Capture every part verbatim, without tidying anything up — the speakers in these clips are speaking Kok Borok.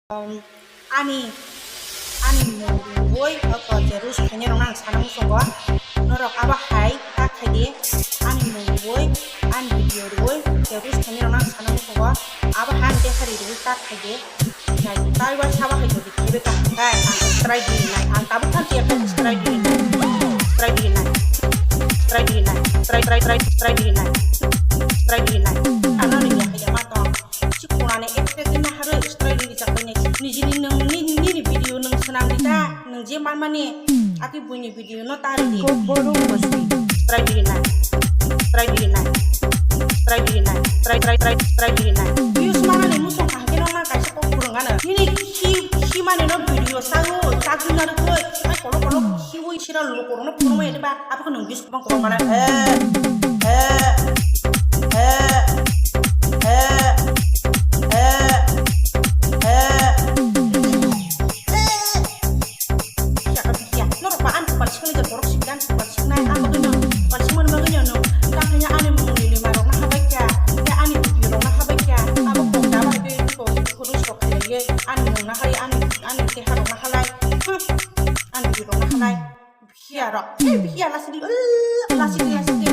Um, ani, ani mung riwi, o to je roast khainai rokno ang sana muchungo. Norok abo hai ta khai di, ani mung riwi, ani video riwi, je roast khainai rokno ang sana muchungo. Abo hai ang dekha ri riwi ta khai di. Nai, tai wa sabo hai jodi khaibai ka hwnkhe ang strike di nai. Ang tabuk than tiya khe strike di nai. Strike di nai. Strike di nai. Strike, strike, strike, strike di nai. Strike di nai. Ano ni ya kaya ma tong. Si khunani ek pek din na haro strike di jak bai nai. Nijini nung, ni, ni, ni video nung swnam di ta. Nung je man mani. Aki buini video no ta ri di. Kok borok masti. Try di nai. Try di nai. Try di nai. Try, try, try, try di nai. Views mana ni musung kaham ke no ma kaisa kok kurang ana. Nini si, si mani no video sago, sago na rukoi. Ai kolo kolo si ui sira lo koro no kurang ma ya ba. Apa ko nung views kubang kubang mana. Eh. Eh. Eh. Eh. Eh. Eh. Bihya ka bihya. Norok ba ani kupal siknai je borok sikya, ani kupal siknai. Ang bagwi no, kupal sikmani bagwi no, no. Tang hanya ani mung ni lima rok na habai kya. Ya ani bihya rok na habai kya. Abo kok da ba de ko khurus rok khlai ye. Ani mung na hai, ani, ani teha rok na halai. Hmm. Ani bihya rok na halai. Bihya rok. Eh, bihya lasidi. Lasidi, lasidi.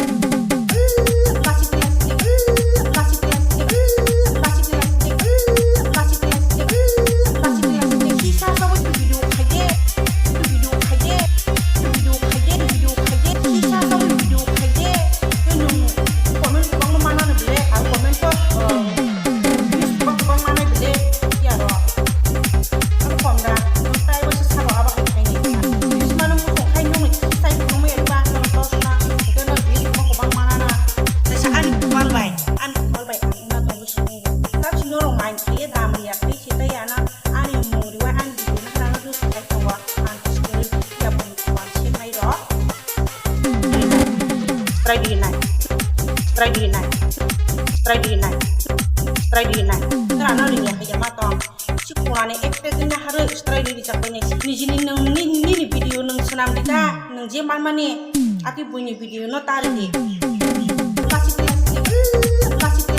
Ani kupal bai, ani kupal bai ang wngna tongwi sini. Tabsi norok mind khlaiwi da manya khlai se tei ano ani mung riwi ani video no hwnna no views khlai tongo. Ang khe se ya boni kupal se nai rok. Try di nai. Try di nai. Try di nai. Try di nai. Tara no ring ya kaya ma tong. Si khunani ek pek din na haro strike di rijak bai nai. Nijini nung ni, nini video nung swnam di ta. Nung je man mani. Aki buini video no ta ri di. Lasik, lasik, lasik,